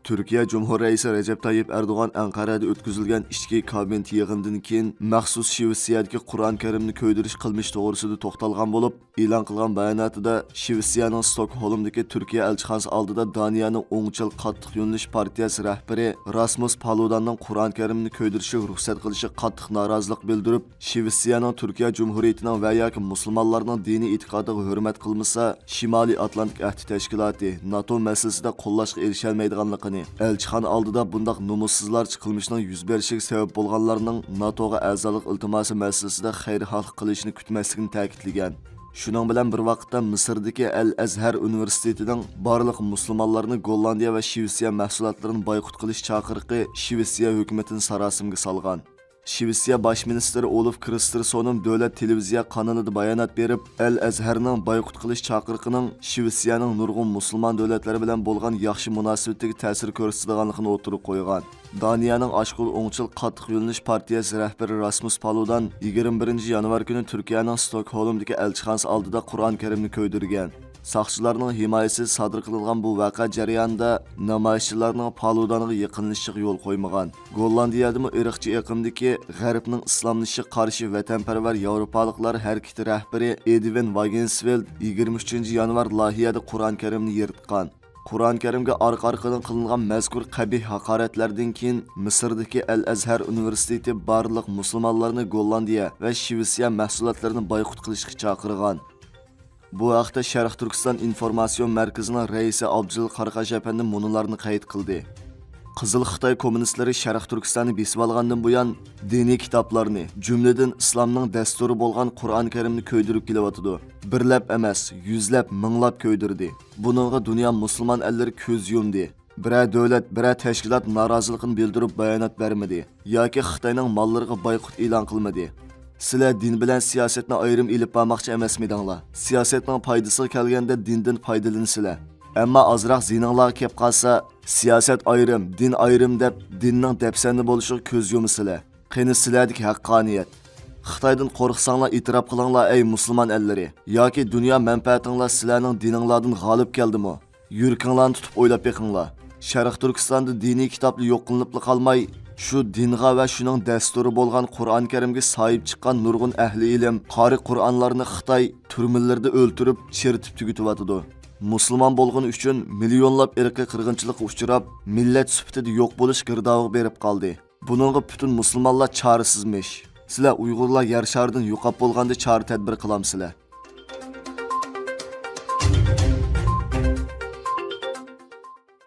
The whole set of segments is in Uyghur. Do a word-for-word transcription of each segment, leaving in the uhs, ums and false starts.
تۈركىيە جۇمھۇر رەئىسى رەجەپ تايىپ ئەردوغان ئەنقەرەدە ئۆتكۈزۈلگەن ئىچكى كابىنېت يىغىنىدىن كېيىن مەخسۇس شىۋېتسىيەدىكى قۇرئان كەرىمنى كۆيدۈرۈش قىلمىشى توغرىسىدا توختالغان بولۇپ، ئېلان قىلغان باياناتىدا شىۋېتسىيەنىڭ ستوكھولمدىكى تۈركىيە ئەلچىخانىسى ئالدىدا دانىيەنىڭ ئوڭچىل قاتتىق يۆنىلىش پارتىيەسى رەھبىرى راسمۇس پالۇداننىڭ قۇرئان كەرىمنى كۆيدۈرۈشىگە رۇخسەت قىلىشىغا قاتتىق نارازىلىق بىلدۈرۈپ، شىۋېتسىيەنىڭ تۈركىيە جۇمھۇرىيىتىنىڭ ۋە ياكى مۇسۇلمانلارنىڭ دىنىي ئېتىقادىغا ھۆرمەت قىلمىسا، شىمالىي ئاتلانتىك ئەھدى تەشكىلاتى، ناتو مەسىلىسىدە قوللاشقا ئېرىشەلمەيدىغانلىقىنى، ئەلچىخانا ئالدىدا بۇنداق نومۇسسىزلارچە قىلمىشنىڭ يۈز بېرىشىگە سەۋەب بولغانلارنىڭ ناتوغا ئەزالىق ئىلتىماسى مەسىلىسىدە خەيرىخاھلىق قىلىشىنى كۈتمەسلىكىنى تەكىتلىگەن. شۇنىڭ بىلەن بىر ۋاقىتتا، مىسىردىكى ئەل ئەزھەر ئۇنىۋېرسىتېتىنىڭ بارلىق مۇسۇلمانلارنى گوللاندىيە ۋە شىۋېتسىيە مەھسۇلاتلىرىنى بايقۇت قىلىش چاقىرىقى شىۋېتسىيە ھۆكۈمىتىنى ساراسىمىگە سالغان. شىۋېتسىيە باش مىنىستىرى ئولىف كرىستېرسونۇم دۆلەت تېلېۋىزىيە قانىلىدا بايانات بېرىپ، ئەل ئەزھەرنىڭ بايقۇت قىلىش چاقىرىقىنىڭ شىۋېتسىيەنىڭ نۇرغۇن مۇسۇلمان دۆلەتلەر بىلەن بولغان ياخشى مۇناسىۋىتىگە تەسىر كۆرسىتىدىغانلىقىنى ئوتتۇرىغا قويغان. دانىيەنىڭ ئاشقول ئوڭچىل قاتتىق يۆنىلىش پارتىيەسى رەھبىرى راسمۇس پالۇدان يىگىرمە بىرىنچى يانۋار كۈنى تۈركىيەنىڭ ستوكھولمدىكى ئەلچىخانىسى ئالدىدا قۇرئان كەرىمنى كۆيدۈرگەن. ساقچىلارنىڭ ھىمايىسىدە سادىر قىلىنغان بۇ ۋەقە جەريانىدا نامايىشچىلارنىڭ پالۇدانغا يېقىنلىشىشىغا يول قويمىغان. گوللاندىيەدىمۇ ئىرقچى ئېقىمدىكى غەربنىڭ ئىسلاملىشىشىغا قارشى ۋەتەنپەرۋەر ياۋروپالىقلار ھەرىكىتى رەھبىرى ئېدۋىن ۋاگېنسفېلد يىگىرمە ئۈچىنچى يانۋار لايىھەدە قۇرئان كەرىمنى يىرتقان. قۇرئان كەرىمگە ئارقا-ئارقىدىن قىلىنغان مەزكۇر قەبىھ ھاقارەتلەردىن كېيىن، مىسىردىكى ئەل ئەزھەر ئۇنىۋېرسىتېتى بارلىق مۇسۇلمانلارنى گوللاندىيە ۋە شىۋېتسىيە مەھسۇلاتلىرىنى بايقۇت قىلىشقا چاقىرغان. بۇ ھەقتە شەرق تۈركىستان ئىنفورماتسىيون مەركىزىنىڭ رەئىسى ئابدۇجېلىل قاراقاش ئەپەندى مۇنۇلارنى قەيت قىلدى. قىزىل خىتاي كوممۇنىستلىرى شەرق تۈركىستاننى بېسىۋالغاندىن بۇيان، دىنىي كىتابلارنى، جۈملىدىن ئىسلامنىڭ دەستۇرى بولغان قۇرئان كەرىمنى كۆيدۈرۈپ كېلىۋاتىدۇ. بىرلەپ ئەمەس، يۈزلەپ، مىڭلاپ كۆيدۈردى. بۇنىڭغا دۇنيا مۇسۇلمان ئەللىرى كۆز يۇمدى. بىرەر دۆلەت، بىرەر تەشكىلات نارازىلىقىنى بىلدۈرۈپ بايانات بەرمىدى ياكى خىتاينىڭ ماللىرىغا بايقۇت ئېلان قىلمىدى. سىلەر دىن بىلەن سىياسەتنى ئايرىم ئېلىپ بارماقچى ئەمەسمىدىڭلار؟ سىياسەتنىڭ پايدىسىغا كەلگەندە دىندىن پايدىلىنىسىلەر. ئەمما ئازراق زىيىنىڭلارغا كەپ قالسا، سىياسەت ئايرىم، دىن ئايرىم دەپ دىننىڭ دەپسەندە بولۇشىغا كۆز يۇمىسىلەر. قېنى سىلەردىكى ھەققانىيەت؟ خىتايدىن قورقساڭلار ئېتىراپ قىلىڭلار، ئەي مۇسۇلمان ئەللىرى! ياكى دۇنيا مەنپەئەتىڭلار سىلەرنىڭ دىنىڭلاردىن غالىب كەلدىمۇ؟ يۈرىكىڭلارنى تۇتۇپ ئويلاپ بېقىڭلار. شەرق تۈركىستاندا دىنىي كىتابلا يوق قىلىنىپلا قالماي، شۇ دىنغا ۋە شۇنىڭ دەستۇرى بولغان قۇرئان كەرىمگە ساھىب چىققان نۇرغۇن ئەھلى ئىلىم، قارى قۇرئانلارنى خىتاي تۈرمىلىرىدە ئۆلتۈرۈپ، چىرىتىپ تۈگىتىۋاتىدۇ. مۇسۇلمان بولغىنى ئۈچۈن مىليونلاپ ئىرقىي قىرغىنچىلىققا ئۇچراپ، مىللەت سۈپىتىدە يوق بولۇش گىردابىغا بېرىپ قالدى. بۇنىڭغا پۈتۈن مۇسۇلمانلار چارىسىزمىش. سىلەر ئۇيغۇرلار يەر شارىدىن يوقاپ بولغاندا چارە تەدبىر قىلامسىلەر؟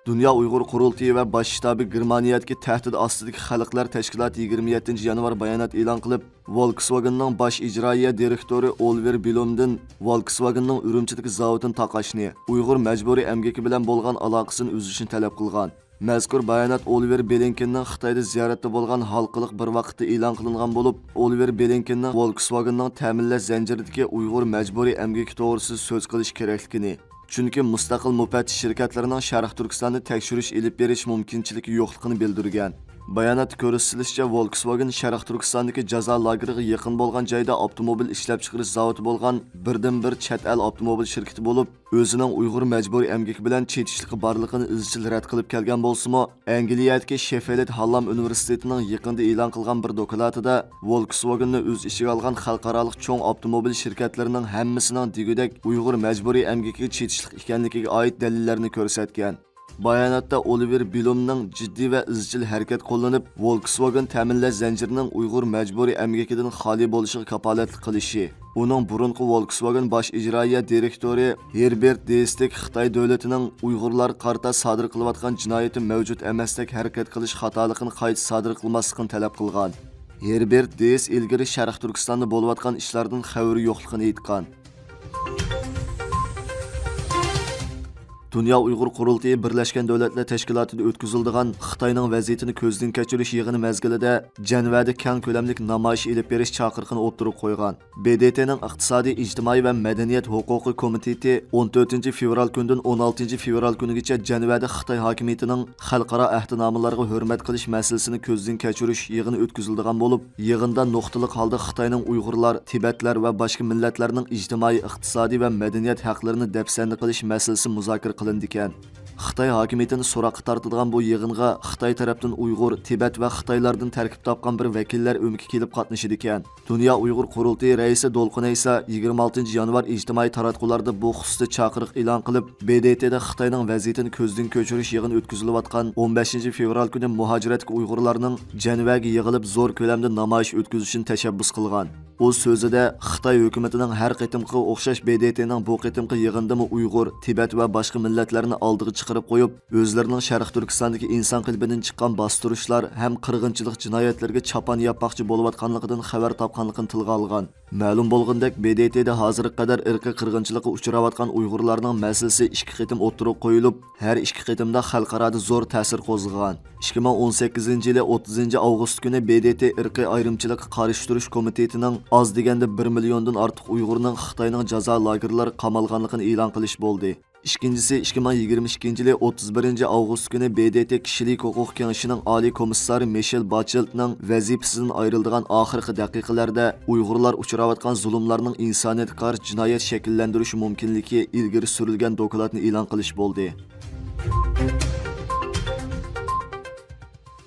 دۇنيا ئۇيغۇر قۇرۇلتىيى ۋە باش شتابى گېرمانىيەدىكى تەھدىت ئاستىدىكى خەلقلەر تەشكىلاتى يىگىرمە يەتتىنچى يانۋار بايانات ئېلان قىلىپ، ۋولكسۋاگېننىڭ باش ئىجرائىيە دىرېكتورى ئولىۋېر بلومدىن ۋولكسۋاگېننىڭ ئۈرۈمچىدىكى زاۋۇتىنى تاقاشنى، ئۇيغۇر مەجبۇرىي ئەمگىكى بىلەن بولغان ئالاقىسىنى ئۈزۈشنى تەلەپ قىلغان. مەزكۇر بايانات ئولىۋېر بلىنكېننىڭ خىتايدا زىيارەتتە بولغان ھالقىلىق بىر ۋاقىتتا ئېلان قىلىنغان بولۇپ، ئولىۋېر بلىنكېننىڭ ۋولكسۋاگېننىڭ تەمىنلەش زەنجىرىدىكى ئۇيغۇر مەجبۇرىي ئەمگىكى توغرىسىدا سۆز قىلىش كېرەكلىكىنى، چۈنكى مۇستەقىل مۇپەتتىش شىركەتلىرىنىڭ شەرق تۈركىستاندا تەكشۈرۈش ئېلىپ بېرىش مۇمكىنچىلىكى يوقلۇقىنى بىلدۈرگەن. باياناتتا كۆرسىتىلىشىچە، ۋولكسۋاگېن شەرق تۈركىستاندىكى جازا لاگېرىغا يېقىن بولغان جايدا ئاپتوموبىل ئىشلەپچىقىرىش زاۋۇتى بولغان بىردىنبىر چەت ئەل ئاپتوموبىل شىركىتى بولۇپ، ئۆزىنىڭ ئۇيغۇر مەجبۇرىي ئەمگىكى بىلەن چېتىشلىقى بارلىقىنى ئىزچىل رەت قىلىپ كەلگەن بولسىمۇ، ئەنگلىيەدىكى شېففىلد ھاللام ئۇنىۋېرسىتېتىنىڭ يېقىندا ئېلان قىلغان بىر دوكلاتىدا ۋولكسۋاگېننى ئۆز ئىچىگە ئالغان خەلقئارالىق چوڭ ئاپتوموبىل شىركەتلىرىنىڭ ھەممىسىنىڭ دېگۈدەك ئۇيغۇر مەجبۇرىي ئەمگىكىگە چېتىشلىق ئىكەنلىكىگە ئائىت دەلىللەرنى كۆرسەتكەن. باياناتتا ئولىۋېر بلومنىڭ جىددىي ۋە ئىزچىل ھەرىكەت قوللىنىپ، ۋولكسۋاگېن تەمىنلەش زەنجىرىنىڭ ئۇيغۇر مەجبۇرىي ئەمگىكىدىن خالىي بولۇشىغا كاپالەتلىك قىلىشى، ئۇنىڭ بۇرۇنقى ۋولكسۋاگېن باش ئىجرائىيە دىرېكتورى ھېربېرت دېيستىك خىتاي دۆلىتىنىڭ ئۇيغۇرلارغا قارىتا سادىر قىلىۋاتقان جىنايىتى مەۋجۇت ئەمەستەك ھەرىكەت قىلىش خاتالىقىنى قايتا سادىر قىلماسلىقىنى تەلەپ قىلغان. ھېربېرت دېيس ئىلگىرى شەرق تۈركىستاندا بولۇۋاتقان ئىشلاردىن خەۋىرى يوقلۇقىنى ئېيتقان. دۇنيا ئۇيغۇر قۇرۇلتىيى بىرلەشكەن دۆلەتلەر تەشكىلاتىدا ئۆتكۈزۈلىدىغان خىتاينىڭ ۋەزىيىتىنى كۆزدىن كەچۈرۈش يىغىنى مەزگىلىدە جەنۋەدە كەڭ كۆلەملىك نامايىش ئېلىپ بېرىش چاقىرىقىنى ئوتتۇرىغا قويغان. ب د ت نىڭ ئىقتىسادىي، ئىجتىمائىي ۋە مەدەنىيەت ھوقۇقى كومىتېتى ئون تۆتىنچى فېۋرال كۈنىدىن ئون ئالتىنچى فېۋرال كۈنىگىچە جەنۋەدە خىتاي ھاكىمىيىتىنىڭ خەلقئارا ئەھدىنامىلارغا ھۆرمەت قىلىش مەسىلىسىنى كۆزدىن كەچۈرۈش يىغىنى ئۆتكۈزۈلىدىغان بولۇپ، يىغىندا نۇقتىلىق ھالدا خىتاينىڭ ئۇيغۇرلار، تىبەتلەر ۋە باشقا مىللەتلەرنىڭ ئىجتىمائىي، ئىقتىسادىي ۋە مەدەنىيەت ھەقلىرىنى دەپسەندە قىلىش مەسىلىسى مۇزاكىرە قىلىنىدىكەن. خىتاي ھاكىمىيىتىنى سوراققا تارتىدىغان بۇ يىغىنغا خىتاي تەرەپتىن ئۇيغۇر، تىبەت ۋە خىتايلاردىن تەركىب تاپقان بىر ۋەكىللەر ئۆمىكى كېلىپ قاتنىشىدىكەن. دۇنيا ئۇيغۇر قۇرۇلتىيى رەئىسى دولقۇن ئەيسا يىگىرمە ئالتىنچى يانۋار ئىجتىمائىي تاراتقۇلاردا بۇ خۇسۇستا چاقىرىق ئېلان قىلىپ، ب د ت دا خىتاينىڭ ۋەزىيىتىنى كۆزدىن كۆچۈرۈش يىغىنى ئۆتكۈزۈلۈۋاتقان ئون بەشىنچى فېۋرال كۈنى مۇھاجىرەتتىكى ئۇيغۇرلارنىڭ جەنۋەگە يىغىلىپ، زور كۆلەمدە نامايىش ئۆتكۈزۈشىنى تەشەببۇس قىلغان. ئۇ سۆزىدە، خىتاي ھۆكۈمىتىنىڭ ھەر قېتىمقىغا ئوخشاش ب د ت نىڭ بۇ قېتىمقى يىغىنىدىمۇ ئۇيغۇر، تىبەت ۋە باشقا مىللەتلەرنى ئالدىغا چىقىرىپ قويۇپ، ئۆزلىرىنىڭ شەرقىي تۈركىستاندىكى ئىنسان قېلىپىدىن چىققان باستۇرۇشلار ھەم قىرغىنچىلىق جىنايەتلىرىگە چاپان ياپماقچى بولۇۋاتقانلىقىدىن خەۋەر تاپقانلىقىنى تىلغا ئالغان. مەلۇم بولغىنىدەك، ب د ت دا ھازىرغا قەدەر ئىرقىي قىرغىنچىلىققا ئۇچراۋاتقان ئۇيغۇرلارنىڭ مەسىلىسى ئىككى قېتىم ئوتتۇرىغا قويۇلۇپ، ھەر ئىككى قېتىمدا خەلقئارادا زور تەسىر قوزغىغان. ئىككى مىڭ ئون سەككىزىنچى يىلى ئوتتۇزىنچى ئاۋغۇست كۈنى ب د ت ئىرقىي ئايرىمچىلىققا قارشى تۇرۇش كومىتېتىنىڭ ئاز دېگەندە بىر مىليوندىن ئارتۇق ئۇيغۇرنىڭ خىتاينىڭ جازا لاگېرلىرىغا قامالغانلىقىنى ئېلان قىلىش بولدى. ئىككىنچىسى، ئىككى مىڭ يىگىرمە ئىككىنچى يىلى ئوتتۇز بىرىنچى ئاۋغۇست كۈنى ب د ت كىشىلىك ھوقۇق كېڭىشىنىڭ ئالىي كومىسسارى مىشېل باچېلتنىڭ ۋەزىپىسىدىن ئايرىلىدىغان ئاخىرقى دەقىقىلەردە ئۇيغۇرلار ئۇچراۋاتقان زۇلۇملارنىڭ ئىنسانىيەتكە قارشى جىنايەت شەكىللەندۈرۈشى مۇمكىنلىكى ئىلگىرى سۈرۈلگەن دوكلاتنى ئېلان قىلىش بولدى.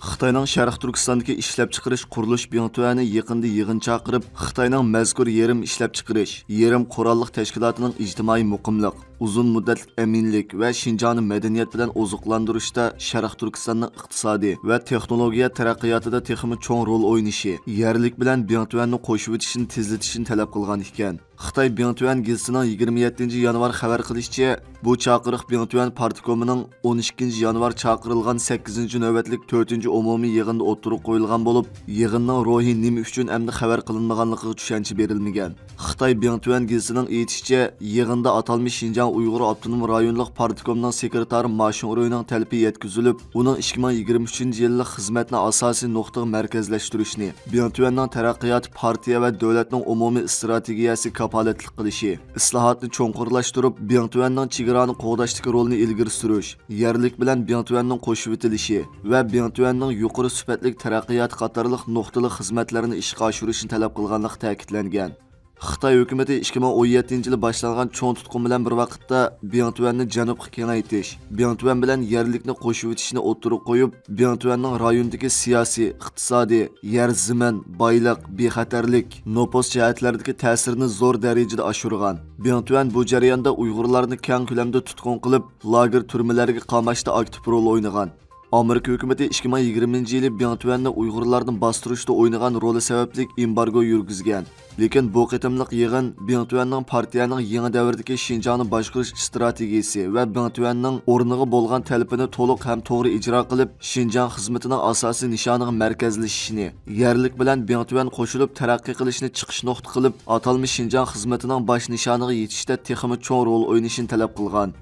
خىتاينىڭ شەرقىي تۈركىستاندىكى ئىشلەپچىقىرىش قۇرۇلۇش بىڭتۈەنى يېقىندا يىغىن چاقىرىپ، خىتاينىڭ مەزكۇر يېرىم ئىشلەپچىقىرىش، يېرىم قوراللىق تەشكىلاتىنىڭ ئىجتىمائىي مۇقىملىق، ئۇزۇن مۇددەتلىك ئەمىنلىك ۋە شىنجاڭنى مەدەنىيەت بىلەن ئوزۇقلاندۇرۇشتا شەرقىي تۈركىستاننىڭ ئىقتىسادىي ۋە تېخنولوگىيە تەرەققىياتىدا تېخىمۇ چوڭ رول ئوينىشى، يەرلىك بىلەن بىڭتۈەننى قوشۇۋېتىشنى تېزلىتىشنى تەلەپ قىلغان ئىكەن. خىتاي بىڭتۈەن گېزىتىنىڭ يىگىرمە يەتتىنچى يانۋار خەۋەر قىلىشىچە، بۇ چاقىرىق بىڭتۈەن پارتكومىنىڭ ئون ئىككىنچى يانۋار چاقىرىلغان سەككىزىنچى نۆۋەتلىك تۆتىنچى ئومۇمىي يىغىندا ئوتتۇرىغا قويۇلغان بولۇپ، يىغىننىڭ روھى نېمە ئۈچۈن ئەمدى خەۋەر قىلىنمىغانلىقىغا چۈشەنچە بېرىلمىگەن. خىتاي بىڭتۈەن گېزىتىنىڭ ئېيتىشىچە، يىغىندا ئاتالمىش شىنجاڭ ئۇيغۇر ئاپتونوم رايونلۇق پارتكومنىڭ سېكرېتارى ما شۇڭرۇينىڭ تەلىپى يەتكۈزۈلۈپ، ئۇنىڭ ئىككى مىڭ يىگىرمە ئۈچىنچى يىللىق خىزمەتنى ئاساسىي نۇقتىغا مەركەزلەشتۈرۈشنى، بىڭتۈەننىڭ تەرەققىياتى پارتىيە ۋە دۆلەتنىڭ ئومۇمىي ئىستراتېگىيەسىگە كاپالەتلىك قىلىشى، ئىسلاھاتنى چوڭقۇرلاشتۇرۇپ، بىڭتۈەننىڭ چېگرانى قوغداشتىكى رولىنى ئىلگىرى سۈرۈش، يەرلىك بىلەن بىڭتۈەننىڭ قوشۇۋېتىلىشى ۋە بىڭتۈەننىڭ يۇقىرى سۈپەتلىك تەرەققىياتى قاتارلىق نۇقتىلىق خىزمەتلەرنى ئىشقا ئاشۇرۇشنى تەلەپ قىلغانلىقى تەكىتلەنگەن. خىتاي ھۆكۈمىتى ئىككى مىڭ ئون يەتتىنچى يىلى باشلانغان چوڭ تۇتقۇن بىلەن بىر ۋاقىتتا بىڭتۈەننى جەنۇبقا كېڭەيتىش، بىڭتۈەن بىلەن يەرلىكنى قوشۇۋېتىشنى ئوتتۇرىغا قويۇپ، بىڭتۈەننىڭ رايوندىكى سىياسىي، ئىقتىسادىي، يەر زېمىن، بايلىق، بىخەتەرلىك، نوپۇس جەھەتلەردىكى تەسىرىنى زور دەرىجىدە ئاشۇرغان. بىڭتۈەن بۇ جەرياندا ئۇيغۇرلارنى كەڭ كۆلەمدە تۇتقۇن قىلىپ، لاگېر تۈرمىلەرگە قاماشتا ئاكتىپ رول ئوينىغان. ئامېرىكا ھۆكۈمىتى ئىككى مىڭ يىگىرمىنچى يىلى بياڭتۈەننى ئۇيغۇرلاردىن باستۇرۇشتا ئوينىغان رولى سەۋەبلىك ئېمبارگو يۈرگۈزگەن. لېكىن بۇ قېتىملىق يىغىن بياڭتۈەننىڭ پارتىيەنىڭ يېڭى دەۋردىكى شىنجاڭنى باشقۇرۇش ئىستراتېگىيىسى ۋە بياڭتۈەننىڭ ئورنىغا بولغان تەلىپىنى تولۇق ھەم توغرا ئىجرا قىلىپ، شىنجاڭ خىزمىتىنىڭ ئاساسىي نىشانىغا مەركەزلىشىشىنى، يەرلىك بىلەن بياڭتۈەن قوشۇلۇپ تەرەققىي قىلىشنى چىقىش نۇقتا قىلىپ، ئاتالمىش شىنجاڭ خىزمىتىنىڭ باش نىشانىغا يېتىشتە تېخىمۇ چوڭ رول ئوينىشىنى تەلەپ قىلغان.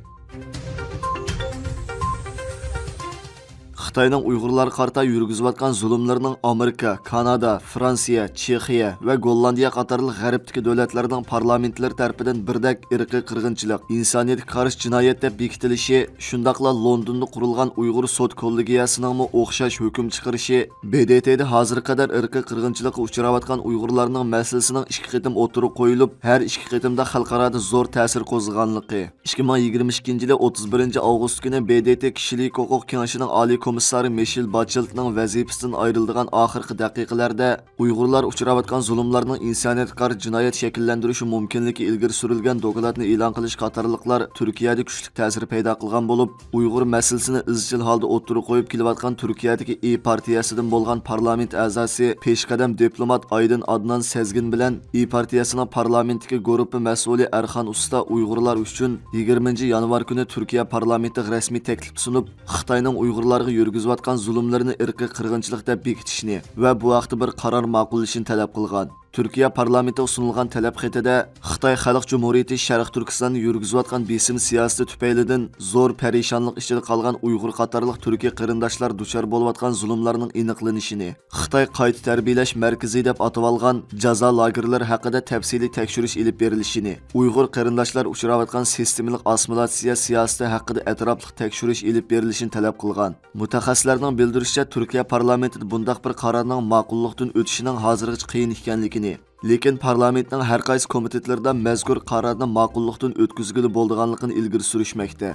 خىتاينىڭ ئۇيغۇرلارغا قارىتا يۈرگۈزۈۋاتقان زۇلۇملىرىنىڭ ئامېرىكا، كانادا، فرانسىيە، چېخىيە ۋە گوللاندىيە قاتارلىق غەربتىكى دۆلەتلەرنىڭ پارلامېنتلىرى تەرىپىدىن بىردەك ئىرقىي قىرغىنچىلىق، ئىنسانىيەتكە قارشى جىنايەت دەپ بېكىتىلىشى، شۇنداقلا لوندوندا قۇرۇلغان ئۇيغۇر سوت كوللېگىيەسىنىڭمۇ ئوخشاش ھۆكۈم چىقىرىشى، ب د ت دا ھازىرغا قەدەر ئىرقىي قىرغىنچىلىققا ئۇچراۋاتقان ئۇيغۇرلارنىڭ مەسىلىسىنىڭ ئىككى قېتىم ئوتتۇرىغا قويۇلۇپ، ھەر ئىككى قېتىمدا خەلقئارادا زور تەسىر قوزغىغانلىقى، ئىككى مىڭ يىگىرمە ئىككىنچى يىلى ئوتتۇز بىرىنچى ئاۋغۇست كۈنى ب د ت كىشىلىك ھوقۇق كېڭىشىنىڭ ئالىي كومىسسارى مىشېل باچېلتنىڭ ۋەزىپىسىدىن ئايرىلىدىغان ئاخىرقى دەقىقىلەردە ئۇيغۇرلار ئۇچراۋاتقان زۇلۇملارنىڭ ئىنسانىيەتكە قارشى جىنايەت شەكىللەندۈرۈشى مۇمكىنلىكى ئىلگىرى سۈرۈلگەن دوكلاتنى ئېلان قىلىش قاتارلىقلار تۈركىيەدە كۈچلۈك تەسىر پەيدا قىلغان بولۇپ، ئۇيغۇر مەسىلىسىنى ئىزچىل ھالدا ئوتتۇرىغا قويۇپ كېلىۋاتقان تۈركىيەدىكى ئىيى پارتىيەسىدىن بولغان پارلامېنت ئەزاسى، پېشقەدەم دىپلومات ئايدىن ئادنان سەزگىن بىلەن ئىيى پارتىيەسىنىڭ پارلامېنتتىكى گۇرۇپپا مەسئۇلى ئەرخان ئۇستا ئۇيغۇرلار ئۈچۈن يىگىرمىنچى يانۋار كۈنى تۈركىيە پارلامېنتىغا رەسمىي تەكلىپ سۇنۇپ، خىتاينىڭ ئۇيغۇرلارغا يۈرگۈزۈۋاتقان زۇلۇملىرىنى ئىرقىي قىرغىنچىلىق دەپ بېكىتىشنى ۋە بۇ ھەقتە بىر قارار ماقۇللىشىنى تەلەپ قىلغان. تۈركىيە پارلامېنتىغا سۇنۇلغان تەلەپ خېتىدە، خىتاي خەلق جۇمھۇرىيىتى شەرقىي تۈركىستاندا يۈرگۈزۈۋاتقان بېسىم سىياسىتى تۈپەيلىدىن زور پەرىشانلىق ئىچىدە قالغان ئۇيغۇر قاتارلىق تۈركىي قېرىنداشلار دۇچار بولۇۋاتقان زۇلۇملارنىڭ ئېنىقلىنىشىنى، خىتاي قايتا تەربىيەلەش مەركىزى دەپ ئاتىۋالغان جازا لاگېرلىرى ھەققىدە تەپسىلىي تەكشۈرۈش ئېلىپ بېرىلىشىنى، ئۇيغۇر قېرىنداشلار ئۇچراۋاتقان سىستېمىلىق ئاسسىمىلياتسىيە سىياسىتى ھەققىدە ئەتراپلىق تەكشۈرۈش ئېلىپ بېرىلىشىنى تەلەپ قىلغان. مۇتەخەسسىسلەرنىڭ بىلدۈرۈشىچە، تۈركىيە پارلامېنتىدا بۇنداق بىر قارارنىڭ ماقۇللۇقتىن ئۆتۈشىنىڭ ھازىرغىچە قىيىن ئىكەنلىكىنى، لېكىن پارلامېنتنىڭ ھەر قايسى كومىتېتلىرىدا مەزكۇر قارارنى ماقۇللۇقتىن ئۆتكۈزگىلى بولىدىغانلىقىنى ئىلگىرى سۈرۈشمەكتە.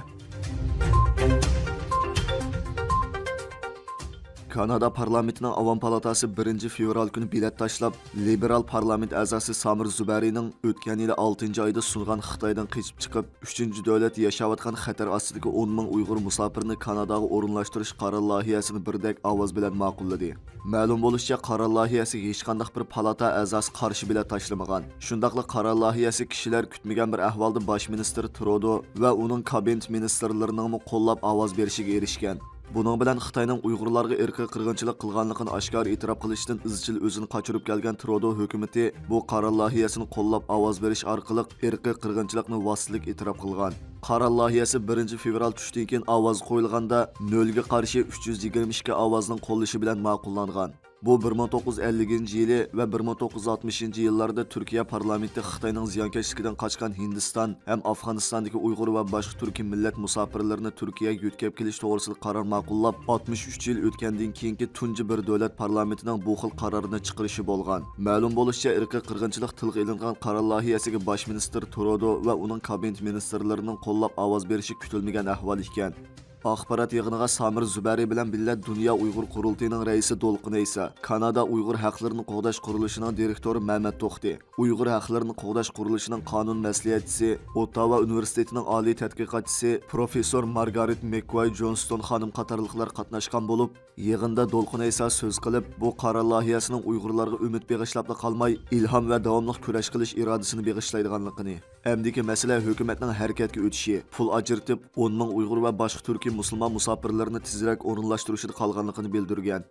كانادا پارلامېنتىنىڭ ئاۋام پالاتاسى بىرىنچى فېۋرال كۈنى بېلەت تاشلاپ، لىبېرال پارلامېنت ئەزاسى سامىر زۇبەرىنىڭ ئۆتكەن يىلى ئالتىنچى ئايدا سۇنغان خىتايدىن قېچىپ چىقىپ، ئۈچىنچى دۆلەتتە ياشاۋاتقان خەتەر ئاستىدىكى ئون مىڭ ئۇيغۇر مۇساپىرىنى كاناداغا ئورۇنلاشتۇرۇش قارار لايىھەسىنى بىردەك ئاۋاز بىلەن ماقۇللىدى. مەلۇم بولۇشىچە، قارار لايىھەسىگە ھېچقانداق بىر پالاتا ئەزاسى قارشى بېلەت تاشلىمىغان. شۇنداقلا قارار لايىھەسى كىشىلەر كۈتمىگەن بىر ئەھۋالدا باش مىنىستىر ترودو ۋە ئۇنىڭ كابىنېت مىنىستىرلىرىنىڭمۇ قوللاپ ئاۋاز بېرىشىگە ئېرىشكەن. بۇنىڭ بىلەن خىتاينىڭ ئۇيغۇرلارغا ئىرقىي قىرغىنچىلىق قىلغانلىقىنى ئاشكارا ئېتىراپ قىلىشتىن ئىزچىل ئۆزىنى قاچۇرۇپ كەلگەن ترودو ھۆكۈمىتى بۇ قارار لايىھەسىنى قوللاپ ئاۋاز بېرىش ئارقىلىق ئىرقىي قىرغىنچىلىقنى ۋاسىتىلىك ئېتىراپ قىلغان. قارار لايىھەسى بىرىنچى فېۋرال چۈشتىن كېيىن ئاۋازغا قويۇلغاندا، نۆلگە قارشى ئۈچ يۈز يىگىرمە ئىككى ئاۋازنىڭ قوللىشى بىلەن ماقۇللانغان. بۇ بىر مىڭ توققۇز يۈز ئەللىكىنچى يىلى ۋە بىر مىڭ توققۇز يۈز ئاتمىشىنچى يىللاردا تۈركىيە پارلامېنتى خىتاينىڭ زىيانكەشلىكىدىن قاچقان ھىندىستان ھەم ئافغانىستاندىكى ئۇيغۇر ۋە باشقا تۈركىي مىللەت مۇساپىرلىرىنى تۈركىيەگە يۆتكەپ كېلىش توغرىسىدا قارار ماقۇللاپ، ئاتمىش ئۈچ يىل ئۆتكەندىن كېيىنكى تۇنجى بىر دۆلەت پارلامېنتىنىڭ بۇ خىل قارارنى چىقىرىشى بولغان. مەلۇم بولۇشىچە، ئىرقىي قىرغىنچىلىق تىلغا ئېلىنغان قارار لايىھەسىگە باش مىنىستىر ترودو ۋە ئۇنىڭ كابىنېت مىنىستىرلىرىنىڭ قوللاپ ئاۋاز بېرىشى كۈتۈلمىگەن ئەھۋال ئىكەن. ئاخبارات يىغىنىغا سامىر زۇبەرى بىلەن بىللە دۇنيا ئۇيغۇر قۇرۇلتىيىنىڭ رەئىسى دولقۇن ئەيسا، كانادا ئۇيغۇر ھەقلىرىنى قوغداش قۇرۇلۇشىنىڭ دىرېكتورى مەمەت توختى، ئۇيغۇر ھەقلىرىنى قوغداش قۇرۇلۇشىنىڭ قانۇن مەسلىھەتچىسى، ئوتتاۋا ئۇنىۋېرسىتېتىنىڭ ئالىي تەتقىقاتچىسى پروفېسسور مارگارېت مېككۇاي جونستون خانىم قاتارلىقلار قاتناشقان بولۇپ، يىغىندا دولقۇن ئەيسا سۆز قىلىپ، بۇ قارار لايىھەسىنىڭ ئۇيغۇرلارغا ئۈمىد بېغىشلاپلا قالماي، ئىلھام ۋە داۋاملىق كۈرەش قىلىش ئىرادىسىنى بېغىشلايدىغانلىقىنى، ئەمدىكى مەسىلە ھۆكۈمەتنىڭ ھەرىكەتكە ئۆتۈشى، پۇل ئاجرىتىپ، ئون مىڭ ئۇيغۇر ۋە باشقا تۈركىي مۇسۇلمان مۇساپىرلىرىنى تېزرەك ئورۇنلاشتۇرۇشىدا قالغانلىقىنى بىلدۈرگەن.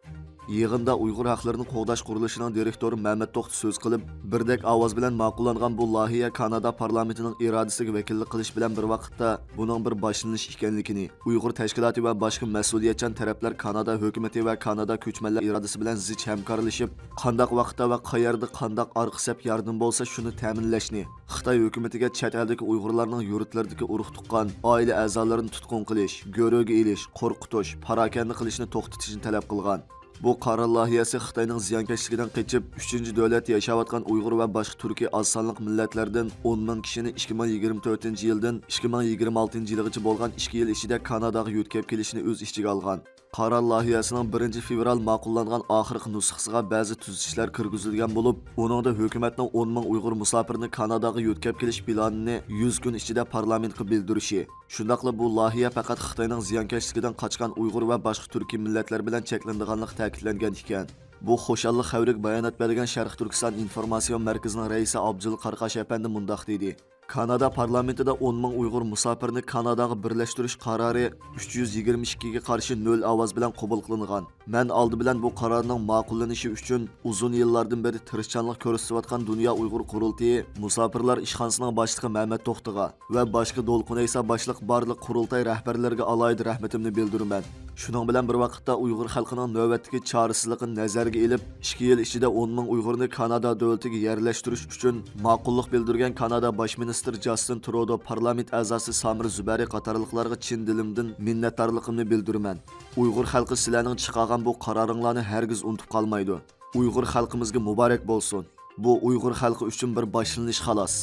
يىغىندا ئۇيغۇر ھەقلىرىنى قوغداش قۇرۇلۇشىنىڭ دىرېكتورى مەمەت توختى سۆز قىلىپ، بىردەك ئاۋاز بىلەن ماقۇللانغان بۇ لايىھە كانادا پارلامېنتىنىڭ ئىرادىسىگە ۋەكىللىك قىلىش بىلەن بىر ۋاقىتتا، بۇنىڭ بىر باشلىنىش ئىكەنلىكىنى، ئۇيغۇر تەشكىلاتى ۋە باشقا مەسئۇلىيەتچان تەرەپلەر كانادا ھۆكۈمىتى ۋە كانادا كۆچمەنلەر ئىرادىسى بىلەن زىچ ھەمكارلىشىپ، قانداق ۋاقىتتا ۋە قەيەردە قانداق ئارقا سەپ ياردىمى بولسا، شۇنى تەمىنلەشنى، خىتاي ھۆكۈمىتىگە چەت ئەلدىكى ئۇيغۇرلارنىڭ يۇرتلىرىدىكى ئۇرۇق-تۇغقان، ئائىلە ئەزالىرىنى تۇتقۇن قىلىش، گۆرۈگە ئېلىش، قورقۇتۇش، پاراكەندە قىلىشنى توختىتىشنى تەلەپ قىلغان. بۇ قارار لايىھەسى خىتاينىڭ زىيانكەشلىكىدىن قېچىپ، ئۈچىنچى دۆلەتتە ياشاۋاتقان ئۇيغۇر ۋە باشقا تۈركىي ئاز سانلىق مىللەتلەردىن ئون مىڭ كىشىنى ئىككى مىڭ يىگىرمە تۆتىنچى يىلدىن ئىككى مىڭ يىگىرمە ئالتىنچى يىلغىچە بولغان ئىككى يىل ئىچىدە كاناداغا يۆتكەپ كېلىشنى ئۆز ئىچىگە ئالغان. قارار لايىھەسىنىڭ بىرىنچى فېۋرال ماقۇللانغان ئاخىرقى نۇسخىسىغا بەزى تۈزىتىشلەر كىرگۈزۈلگەن بولۇپ، ئۇنىڭدا ھۆكۈمەتنىڭ ئون مىڭ ئۇيغۇر مۇساپىرىنى كاناداغا يۆتكەپ كېلىش پىلانىنى يۈز كۈن ئىچىدە پارلامېنتقا بىلدۈرۈشى، شۇنداقلا بۇ لايىھە پەقەت خىتاينىڭ زىيانكەشلىكىدىن قاچقان ئۇيغۇر ۋە باشقا تۈركىي مىللەتلەر بىلەن چەكلىنىدىغانلىقى تەكىتلەنگەن ئىكەن. بۇ خۇشاللىق خەۋىرىگە بايانات بەرگەن شەرقىي تۈركىستان ئىنفورماتسىيە مەركىزىنىڭ رەئىسى ئابدۇل قارقاش ئەپەندى مۇنداق دېدى: كانادا پارلامېنتىدا ئون مىڭ ئۇيغۇر مۇساپىرىنى كاناداغا بىرلەشتۈرۈش قارارى ئۈچ يۈز يىگىرمە ئىككىگە قارشى نۆل ئاۋاز بىلەن قوبۇل قىلىنغان. مەن ئالدى بىلەن بۇ قارارنىڭ ماقۇللىنىشى ئۈچۈن ئۇزۇن يىللاردىن بېرى تىرىشچانلىق كۆرسىتىۋاتقان دۇنيا ئۇيغۇر قۇرۇلتىيى مۇساپىرلار ئىشخانىسىنىڭ باشلىقى مەمەت توختىغا ۋە باشقا دولقۇن ئەيسا باشلىق بارلىق قۇرۇلتاي رەھبەرلىرىگە ئالاھىدە رەھمىتىمنى بىلدۈرىمەن. شۇنىڭ بىلەن بىر ۋاقىتتا، ئۇيغۇر خەلقىنىڭ نۆۋەتتىكى چارىسىزلىقىنى نەزەرگە ئېلىپ، ئىككى يىل ئىچىدە ئون مىڭ ئۇيغۇرنى كانادا دۆلىتىگە يەرلەشتۈرۈش ئۈچۈن ماقۇللۇق بىلدۈرگەن كانادا باش مىنىستىرى جاستىن ترودو، پارلامېنت ئەزاسى سامىر زۇبەرى قاتارلىقلارغا چىن دىلىمدىن مىننەتدارلىقىمنى بىلدۈرىمەن. ئۇيغۇر خەلقى سىلەرنىڭ چىقارغان بۇ قارارىڭلارنى ھەرگىز ئۇنتۇپ قالمايدۇ. ئۇيغۇر خەلقىمىزگە مۇبارەك بولسۇن! بۇ ئۇيغۇر خەلقى ئۈچۈن بىر باشلىنىش، خالاس.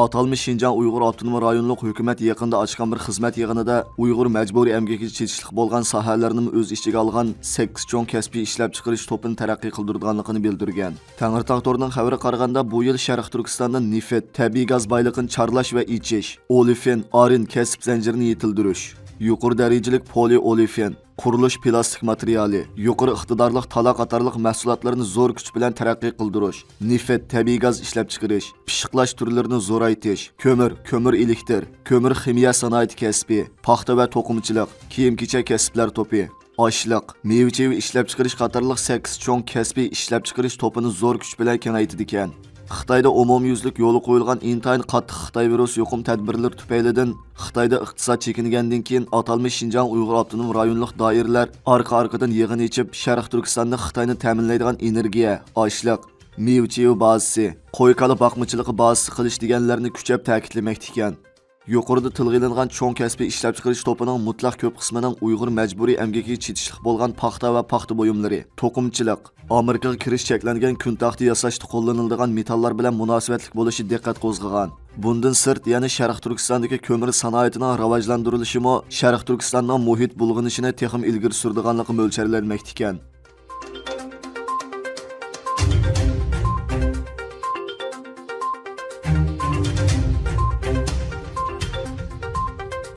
ئاتالمىش شىنجاڭ ئۇيغۇر ئاپتونوم رايونلۇق ھۆكۈمەت يېقىندا ئاچقان بىر خىزمەت يىغىنىدا ئۇيغۇر مەجبۇرىي ئەمگىكىگە چېتىشلىق بولغان ساھەلەرنىمۇ ئۆز ئىچىگە ئالغان سەككىز چوڭ كەسپىي ئىشلەپچىقىرىش توپىنى تەرەققىي قىلدۇرىدىغانلىقىنى بىلدۈرگەن. تەڭرىتاغ تورىنىڭ خەۋىرىگە قارىغاندا، بۇ يىل شەرقىي تۈركىستاندا نېفىت، تەبىئىي گاز بايلىقىنى چارلاش ۋە ئېچىش، ئولېفىن، ئارىن كەسىپ زەنجىرىنى يېتىلدۈرۈش، يۇقىرى دەرىجىلىك پولىئولېفىن، قۇرۇلۇش پىلاستىك ماتېرىيالى، يۇقىرى ئىقتىدارلىق تالا قاتارلىق مەھسۇلاتلىرىنى زور كۈچ بىلەن تەرەققىي قىلدۇرۇش، نېفىت، تەبىئىي گاز ئىشلەپچىقىرىش، پىششىقلاش تۈرلىرىنى زورايتىش، كۆمۈر، كۆمۈر ئېلېكتر، كۆمۈر خىمىيە سانائىتى كەسپى، پاختا ۋە توقۇمىچىلىق، كىيىم-كېچەك كەسىپلەر توپى، ئاشلىق، مېۋە-چېۋە ئىشلەپچىقىرىش قاتارلىق سەككىز چوڭ كەسپىي ئىشلەپچىقىرىش توپىنى زور كۈچ بىلەن كېڭەيتىدىكەن. خىتايدا ئومۇميۈزلۈك يولغا قويۇلغان ئىنتايىن قاتتىق خىتاي ۋىرۇس يۇقۇم تەدبىرلىرى تۈپەيلىدىن، خىتايدا ئىقتىساد چېكىنگەندىن كېيىن، ئاتالمىش شىنجاڭ ئۇيغۇر ئاپتونوم رايونلۇق دائىرىلەر ئارقا-ئارقىدىن يىغىن ئېچىپ، شەرقىي تۈركىستاندا خىتاينى تەمىنلەيدىغان ئېنېرگىيە، ئاشلىق، مېۋە-چېۋە بازىسى، قوي-كالا باقمىچىلىقى بازىسى قىلىش دېگەنلەرنى كۈچەپ تەكىتلىمەكتە ئىكەن. يۇقىرىدا تىلغا ئېلىنغان چوڭ كەسپىي ئىشلەپچىقىرىش توپىنىڭ مۇتلەق كۆپ قىسمىنىڭ ئۇيغۇر مەجبۇرىي ئەمگىكىگە چېتىشلىق بولغان پاختا ۋە پاختا بۇيۇملىرى، توقۇمىچىلىق، ئامېرىكىغا كىرىش چەكلەنگەن كۈن تەختە ياساشتا قوللىنىلىدىغان مېتاللار بىلەن مۇناسىۋەتلىك بولۇشى دىققەت قوزغىغان. بۇندىن سىرت، يەنە شەرقىي تۈركىستاندىكى كۆمۈر سانائىتىنىڭ راۋاجلاندۇرۇلۇشىمۇ شەرقىي تۈركىستاننىڭ مۇھىت بۇلغىنىشىنى تېخىمۇ ئىلگىرى سۈرىدىغانلىقى مۆلچەرلەنمەكتە ئىكەن.